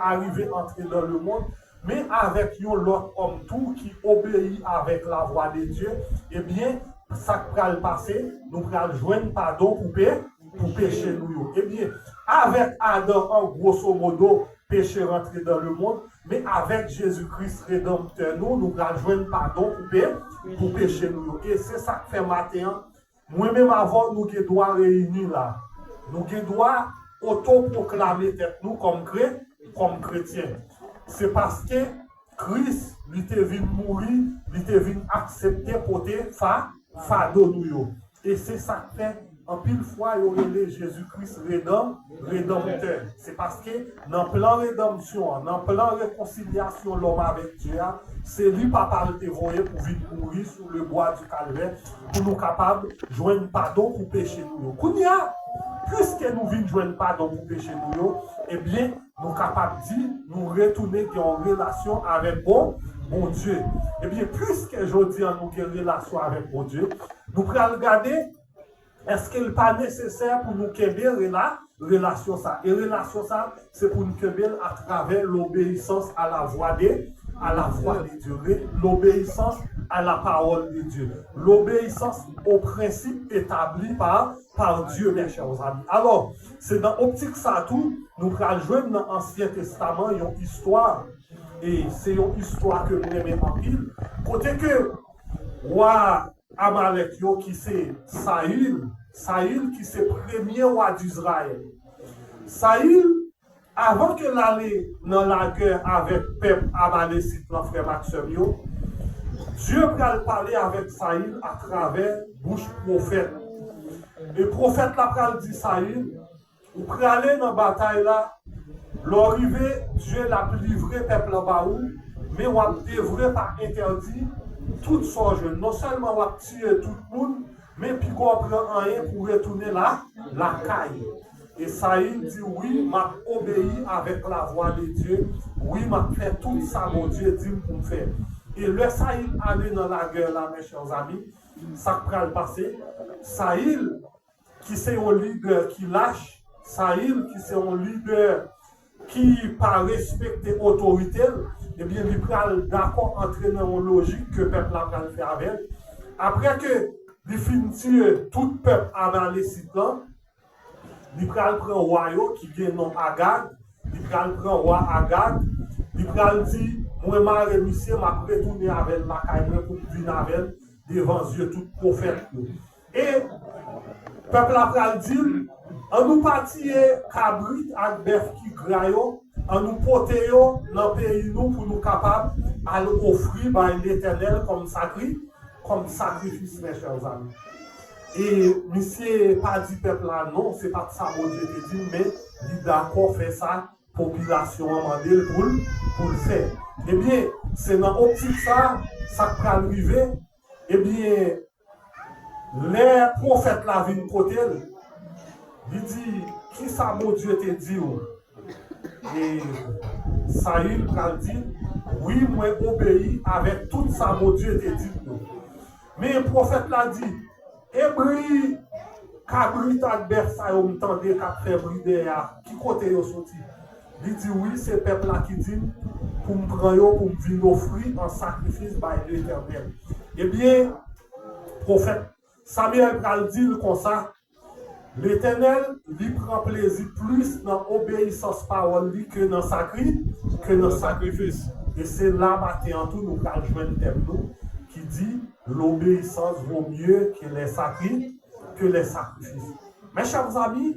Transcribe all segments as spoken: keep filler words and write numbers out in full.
arive antre dans le monde, men avèk yon lòt òm tou ki obeyi avèk lavwa de Dye, ebyen, sa k pral pase, nou pral jwenn padon pou pe, pou peche nou yo. Ebyen, avèk Adan an, gwoso modo, peche rantre dans le monde, men avèk Jezi Kris, Redanmtè nou, nou pral jwenn padon pou pe, pou peche nou yo. E se sa k fè maten an, mwen menm avè w, nou gen dwa reyini la. Nou gen dwa otopwoklame tèt nou kòm kre, kòm kretyen. Se paske Kris, li te vin mouri, li te vin aksepte pote fa, fado nou yo. E se sa k fè, anpil fwa, yo rele Jezi Kris Redan, Redanmtè. Se paske nan plan redanmsyon an, nan plan rekonsilyasyon lòm avèk Dye a, se li Papa l te voye pou vin mouri sou le bwa di Kalvè, pou nou kapab jwenn padon pou peche nou yo. Kounye a, piske nou vin jwenn padon pou peche nou yo, ebyen, nou kapab di nou retounen gen yon relasyon avèk Bon, Bondye. Ebyen, piske jodi a nou gen relasyon avèk Bondye, nou pral gade èske l pa nesesè pou nou kenbe rela, relasyon sa. E relasyon sa, se pou n kenbe l atravè l'obéissance à la voix de, à la voix de Dieu, re- l'obéissance à la parole de Dieu, l'obéissance aux principes établis par, par Dieu, mes chers amis. Alò, se nan optik sa tou, nou pral jwenn nan Ansyen Testaman yon istwa, e se yon istwa ke m renmen anpil, kote ke wa Amalèk yo ki se Sayil, Sayil ki se premye wa Dizrayèl. Sayil, avan ke l ale nan lagè avèk pèp Amalesit lan, frè m ak sè m yo, Dye pral pale avèk Sayil atravè bouch pwofèt. E pwofèt la pral di Sayil, ou prale nan batay la, lè w rive, Dye l ap livre pèp la ba ou, men w ap devre pa entèdi tout sa w jwenn. Non sèlman w ap tiye tout moun, men piga w pran anyen pou w retounen la, lakay. E Sayil di, wi, m ap obeyi avèk lavwa de Dye, wi, m ap fè tout sa Bondye di m pou m fè. E lè Sayil ale nan lagè la, mes chers amis, sa k pral pase? Sayil ki se yon lidè ki lach, Sayil ki se yon lidè ki pa respekte otorite l, ebyen, li pral dakò antre nan yon lojik ke pèp la pral fè avè l. Apre ke li fin tiye tout pèp Amalesit lan, li pral pran wa yo ki gen non Agag, li pral pran wa Agag, li pral di, mwen mare misye, m ap retounen avè l lakay mwen pou m vin avè l devan zye tout pwofèt yo. E pèp la pral di l, ann nou pa tiye kabrit ak bèf ki gra yo, ann nou pote yo nan peyi nou pou nou kapab al ofri bay Letènèl kòm sakri, kòm sakrifis, mes chers amis. E misye pa di pèp la non, se pa t sa Bondye te di l, men li dakò fè sa popilasyon an mande l pou l, pou l fè. Ebyen, se nan optik sa, sa k pral rive, ebyen, lè pwofèt la vin kote l, li di, kisa Bondye te di w? E Sayil pral di, wi, mwen obeyi avèk tout sa Bondye te di m yo. Men pwofèt la di, e bri kabrit ak bèf sa yo m tande k ap fè bri dèyè a, ki kote yo soti? Li di, wi, se pèp la ki di m pou m pran yo, pou m vin ofri an sakrifis bay Letènèl. Ebyen, pwofèt Samyèl pral di l konsa, Letènèl, li pran plezi plis nan obeyisans pawòl li ke nan sakri, ke nan sakrifis. E se la maten an tou nou pral jwenn tèm nou ki di, l'obéissance vaut mieux que les sacri, que les sacrifices. Mes chers amis,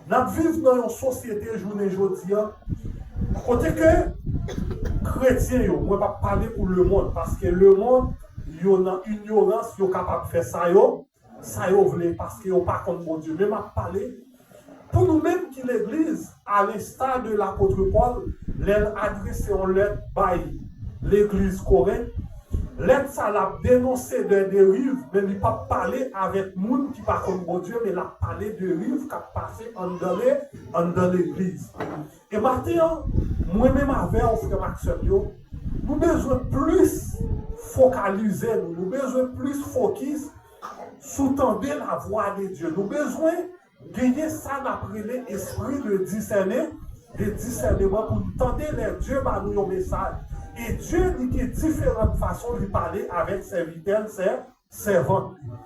n ap viv nan yon sosyete jounen jodi a, kote ke kretyen yo, mwen p ap pale pou lemonn, paske lemonn, yo nan inyorans, yo kapab fè sa yo, sa yo vle, paske yo pa konn Bondye. Men m ap pale pou nou menm ki legliz, à l'instar de l'apôtre Paul, lè l adrese yon lèt bay legliz Korent, lèt sa l ap denonse de deriv, men li p ap pale avèk moun ki pa konn Bondye, men l ap pale deriv k ap pase anndan le, anndan legliz. E maten an, mwen menm avè w, frè m ak sè m yo, nou bezwen plis fokalize nou, nou bezwen plis fokis sou tande lavwa de Dye. Nou bezwen genyen sa n ap rele espri de disène, de disèneman pou n tande lè Dye ba nou yon mesaj. E Dye, li gen diferan fason li pale avèk sèvitè l, sè, sèvant li.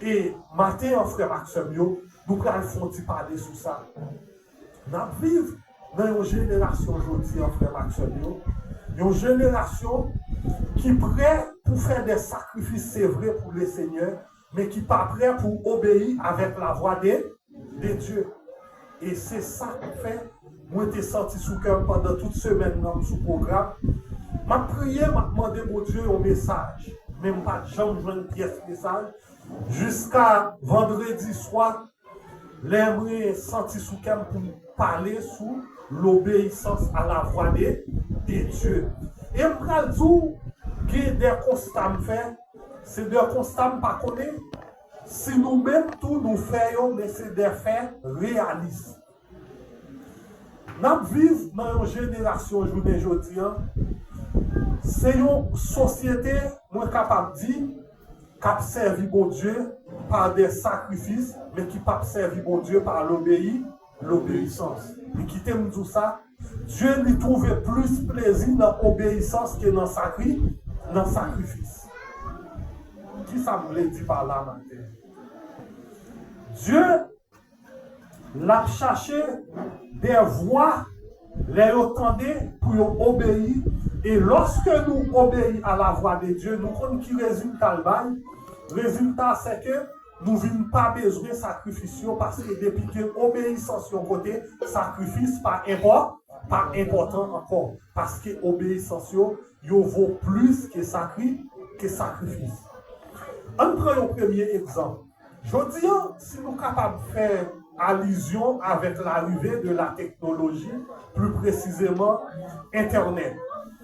E maten an, frè m ak sè m yo, nou pral fè yon ti pale sou sa. N ap viv nan yon jenerasyon jodi an, frè m ak sè m yo, yon jenerasyon ki prè pou fè de sakrifis, se vre, pou Lesenyè, men ki pa prè pou obeyi avèk lavwa de, de Dye. E se sa k fè mwen te santi sou kè m pandan tout semèn nan, m sou pwogram. M ap priye, m ap mande Bondye yon mesaj, men m pa t janm jwenn pyès mesaj. Jiska vandredi swa, lè mwen santi sou kè m pou m pale sou lobeyisans a la vwa de, de Dye. E m pral di w, gen de konsta m fè, se de konsta m pa konnen si nou menm tou nou fè yo, men se de fè reyalis. N ap viv nan yon jenerasyon jounen jodi an, se yon sosyete, mwen kapab di, k ap sèvi Bondye pa de sakrifis, men ki p ap sèvi Bondye pa lobeyi, lobeyisans. E kite m di w sa, Dye li twouve plis plezi nan obeyisans ke nan sakri, nan sakrifis. Kisa m vle di pa la maten? Dye l ap chache de vwa, lè yo tande, pou yo obeyi. E lòske nou obeyi a la vwa de Dye, nou konn ki rezilta l bay. Rezilta, se ke nou vin pa bezwen sakrifis yo, paske depi gen obeyisans yon kote, sakrifis pa enpò-, pa enpòtan ankò. Paske obeyisans yo, yo vo plis ke sakri-, ke sakrifis. Ann pran yon premye egzanp. Jodi an, si nou kapab fè alizyon avèk larive de la teknoloji, pli presizeman, entènèt,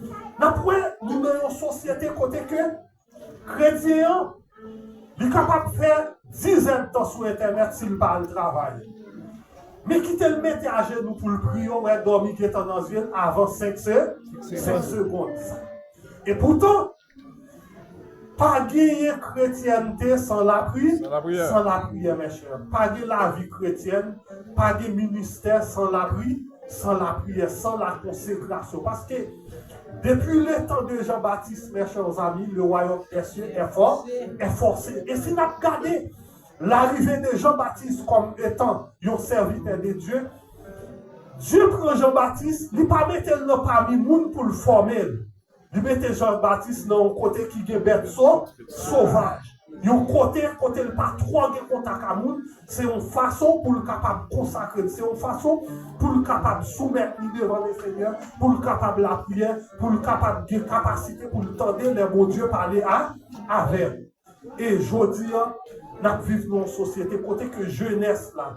n ap wè nou nan yon sosyete kote ke kretyen an, li kapab fè diz èdtan sou entènèt si l pa al travay. Men kite l mete ajenou pou l priye, w wè dòmi gentan nan zye l avan senk se-, senk segonn. E poutan, pa genyen kretyènte san lapri-, San lapriyè. San lapriyè, mè chè. Pa gen lavi kretyèn, pa gen ministè san lapri-, san lapriyè, san lakonsekrasyon. Paske depi le tan de Jan Batis, mes chers amis, le royaume des cieux est for-, est forcé. E si n ap gade larive de Jan Batis kòm etan yon sèvitè de Dye, Dye pran Jan Batis, li pa mete l nan pami moun pou l fòme l. Li mete Jan Batis nan yon kote ki gen bèt so-, sovaj. Yon kote, kote l pa twò gen kontak a moun. Se yon fason pou l kapab konsakre l. Se yon fason pou l kapab soumèt li devan Lesenyè, pou l kapab lapriyè, pou l kapab gen kapasite pou l tande lè Bondye pale a, avè l. E jodi an, n ap viv nan yon sosyete kote ke jenès la,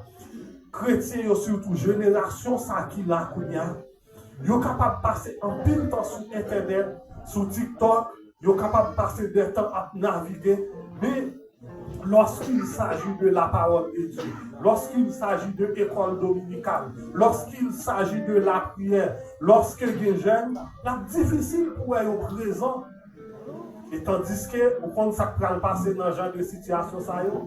kretyen yo sitou, jenerasyon sa ki la kounye a, yo kapab pase anpil tan sou entènèt, sou TikTok, yo kapab pase de tan ap navige, men lorsqu'il s'agit de la parole de Dieu, lorsqu'il s'agit de école dominicale, lorsqu'il s'agit de la prière, lorsque gen jèn, l ap difisil pou wè yo prezan. E tandiske, ou konn sa k pral pase nan jan de sitiyasyon sa yo?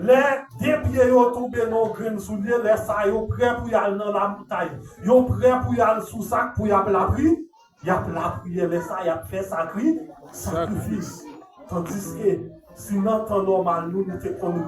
Lè de pye yo tonbe nan yon grenn soulye, lè sa yo prè pou y al nan lamontay. Yo prè pou y al sou sak pou y ap lapri-, y ap lapriyè. Lè sa, y ap fè sakri-, sakrifis. Tandiske, si nan tan nòmal nou, nou te konn